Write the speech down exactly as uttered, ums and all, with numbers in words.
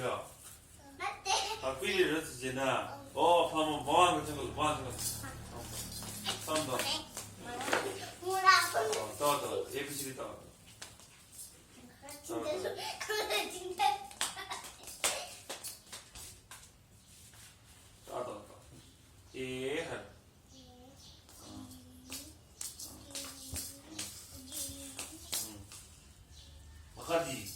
ꯅꯠꯇꯦ꯫ ꯇꯥꯛꯄꯤꯔꯤꯔꯣ ꯆꯤꯆꯦꯅ? ꯑꯣ, ꯐꯝꯃꯣ, ꯃꯃꯥꯡꯗ ꯆꯪꯉꯛꯑꯣ, ꯃꯃꯥꯡꯗ ꯆꯪꯉꯛꯑꯣ꯫ ꯐꯝ, ꯐꯝ꯫ ꯃꯨꯔꯥ꯫ ꯑꯣ, ꯇꯧꯔꯣ, ꯇꯧꯔꯣ, ꯑꯦ ꯕꯤ ꯁꯤ ꯗꯤ ꯇꯧꯔꯣ꯫ ꯇꯧꯔꯣ, ꯇꯧꯔꯣ꯫ ꯇꯧꯔꯣ, ꯇꯧꯔꯣ, ꯇꯧꯔꯣ꯫ ꯑꯦ ꯍꯥꯏꯔꯣ꯫ ꯎꯝ꯫ ꯃꯈꯥꯗꯤ?